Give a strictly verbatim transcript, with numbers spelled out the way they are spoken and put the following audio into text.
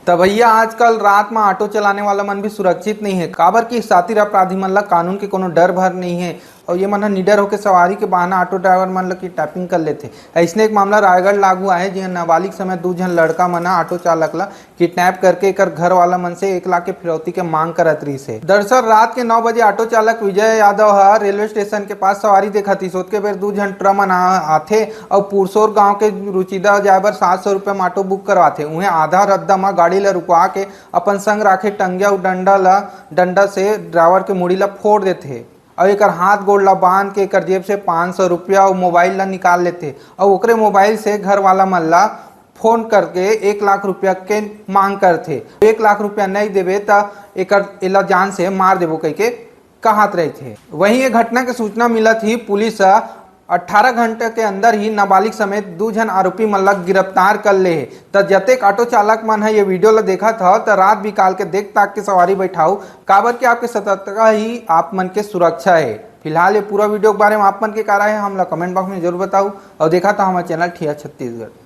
त भैया, आजकल रात म ऑटो चलाने वाला मन भी सुरक्षित नहीं है, काबर कि सातिर अपराधी मन ला कानून के कोनो डर भर नहीं है और ये मन ह निडर होके सवारी के बहाना ऑटो ड्राइवर मन ला किडनैपिंग कर लेथे। अइसने एक मामला रायगढ़ लागू आहे, जिहां नाबालिग समेत दू झन लड़का मन ह ऑटो चालक ला किडनैप करके एकर घर वाला मन से एक लाख के फिरौती के मांग करत रहिस हे। दरअसल रात के नौ बजे ऑटो चालक विजय यादव ह रेलवे स्टेशन के पास सवारी देखत रहिस। ओतके बेर दू झन टुरा मन आ-, आथे अउ पुरसोर गांव के रुचिदा जाए बर सात सौ रुपया म ऑटो बुक करवाथे। उहें आधा रद्दा म गाड़ी ल रुकवा के अपन संग राखे टंगिया अउ डंडा ल, डंडा से ड्राइवर के मुड़ी ल फोड़ देथे अउ एकर हाथ गोड़ ल बांध के एकर जेब से पाँच सौ रुपया अउ मोबाइल ल निकाल लेथे अउ ओकरे मोबाइल से घर वाला मन ल फोन करके एक लाख रुपया के मांग करथे। एक लाख रुपया नहीं देबे त एकर, एला जान से मार देबो कहिके कहत रहिथे। वहीं ये घटना के सूचना मिलत ही पुलिस ह अठारह घंटा के अंदर ही नाबालिग समेत दू झन आरोपी मन ला गिरफ्तार कर ले हे। त जतेक ऑटो चालक मन ह ये वीडियो ला देखत हव, त रात बिकाल के देख ताक के सवारी बैठाऊ, काबर कि आपके सतर्कता ही आप मन के सुरक्षा है। फिलहाल ये पूरा वीडियो के बारे में आप मन के का राय है, हमला कमेंट बॉक्स में जरूर बताऊ और देखत हव हमारे चैनल ठिया छत्तीसगढ़।